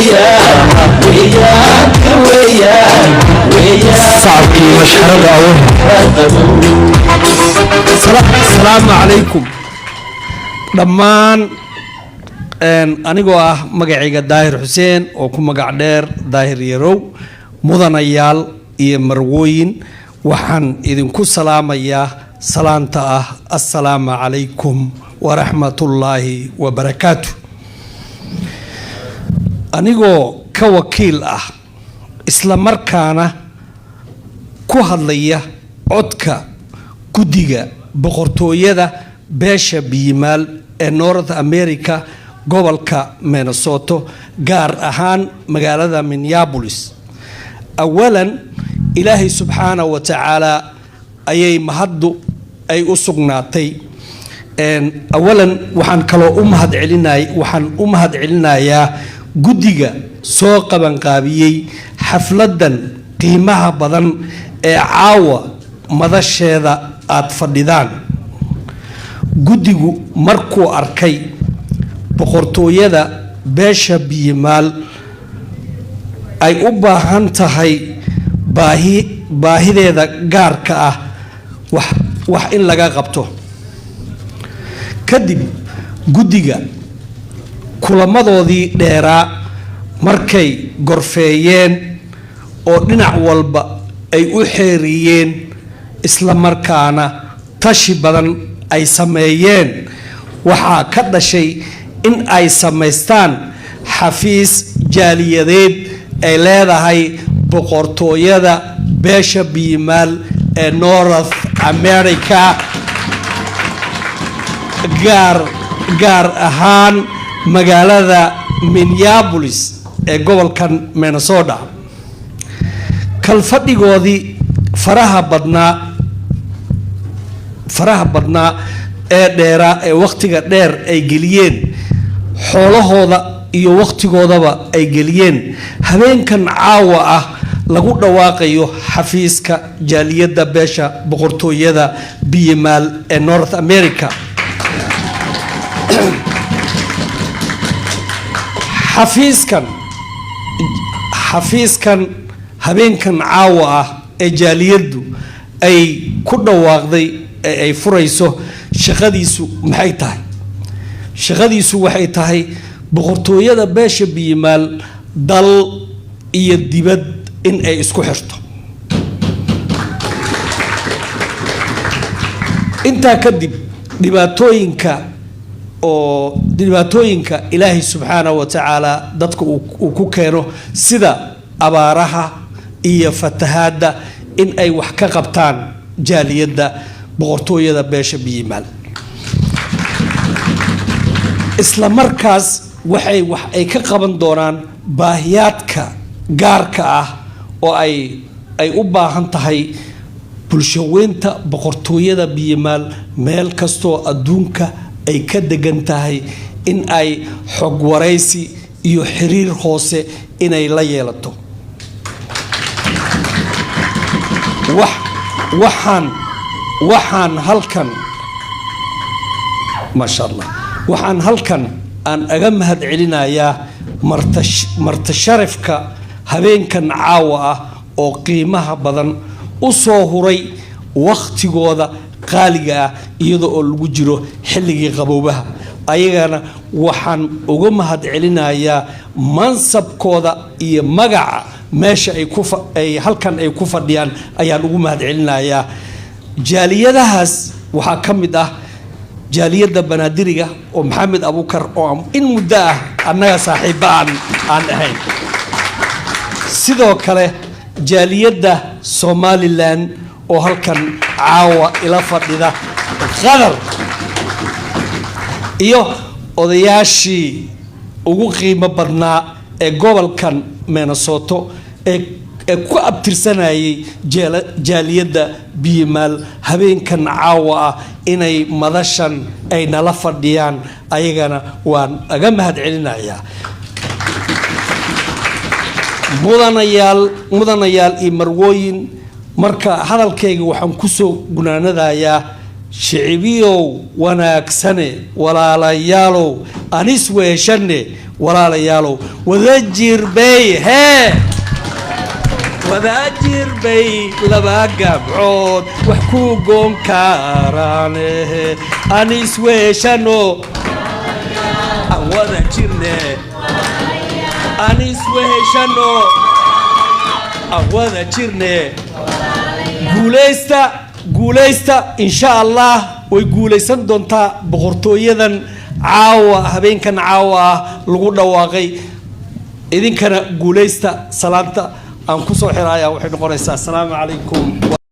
Weeyaan, weeyaan, weeyaan, weeyaan. Sacabkii mashxarada awe. Asalaamu calaykum dhammaan. Anigoo ah magacayga Daahir Xuseen oo ku magac dheer Daahir Yarow, mudanayaal iyo marwooyin, waxaan idinku salaamayaa salaanta ah assalaamu calaykum waraxmatullaahi wabarakaatu. Anigoo ka wakiil ah, isla markaana ku hadlaya codka guddiga boqortooyada beesha Biyimaal ee North America, gobolka Minnesota, gaar ahaan magaalada Minneapolis, awalan Ilaahay subxaana wa tacaala ayay mahaddu ay u sugnaatay. Awalan waxaan kaloo u mahad celinay, waxaan u mahad celinayaa guddiga soo qabanqaabiyey xafladan qiimaha badan ee caawa madasheeda aada fadhidaan. Guddigu markuu arkay boqortooyada beesha Biyimaal ay u baahan tahay baahideeda gaarka ah wax in laga qabto, kadib guddiga kulamadoodii dheeraa markay gorfeeyeen oo dhinac walba ay u xeeriyeen, isla markaana tashi badan ay sameeyeen, waxaa ka dhashay in ay samaystaan xafiis jaaliyadeed ay leedahay boqortooyada beesha Biyimaal ee North America, gaar ahaan magaalada Minneapolis ee gobolkan Minnesota. Kalfadhigoodii faraha badnaa ee dheeraa ee wakhtiga dheer ay geliyeen, xoolahooda iyo wakhtigoodaba ay geliyeen, habeenkan caawa ah lagu dhawaaqayo xafiiska jaaliyadda beesha boqortooyada Biyimaal ee North America. Xafiiskan habeenkan caawa ah ee jaaliyaddu ay ku dhawaaqday ee ay furayso, shaqadiisu maxay tahay? Shaqadiisu waxay tahay boqortooyada beesha Biyimaal dal iyo dibad in ay isku xirto. Intaa kadib, dhibaatooyinka Ilaahay subxaanahu wa tacaala dadka uu ku keeno, sida abaaraha iyo fatahaadda, in ay wax ka qabtaan jaaliyadda boqortooyada beesha Biyimaal. Isla markaas waxay wax ay ka qaban doonaan baahiyaadka gaarka ah oo ay u baahan tahay bulshaweynta boqortooyada Biyimaal meel kastoo adduunka ay ka degan tahay, in ay xog waraysi iyo xiriir hoose inay la yeelato. Waxaan halkan, maasha Allah, waxaan halkan aan aga mahad celinayaa martasharafka habeenkan caawa ah oo qiimaha badan u soo huray wakhtigooda qaaliga ah, iyada oo lagu jiro xilligii qaboobaha. Ayagana waxaan uga mahad celinayaa mansabkooda iyo magaca meesha ay halkan ay ku fadhiyaan ayaan ugu mahad celinayaa. Jaaliyadahaas waxaa ka mid ah jaaliyadda Banaadiriga oo Maxamed Abuukar oo in muddo ah annaga saaxiibba aan ahayn, sidoo kale jaaliyadda Somaliland oo halkan caawa ila fadhida Qadar, iyo odayaashii ugu qiimo badnaa ee gobolkan Minnesota ee ku abtirsanayay jaaliyadda Biyimaal, habeenkan caawa ah inay madashan ay nala fadhiyaan, ayagana waan aga mahad celinayaa. Mudanayaal iyo marwooyin, marka hadalkayga waxaan kusoo gunaanadayaa Shicibiyow wanaagsane, walaalayaalow, anis weeshanne, walaalayaalow, wadajir bay hee, wadajir bay laba gabcood wax ku goon karaane. Anis weeshano, aan wada jirne, anis weeshano, aan wada jirne. Guulaysta, guulaysta, insha Allah way guulaysan doontaa boqortooyadan caawa, habeenkan caawa ah lagu dhawaaqay. Idinkana guulaysta. Salaanta aan kusoo xiraaya waxay noqonaysaa asalaamu calaykum.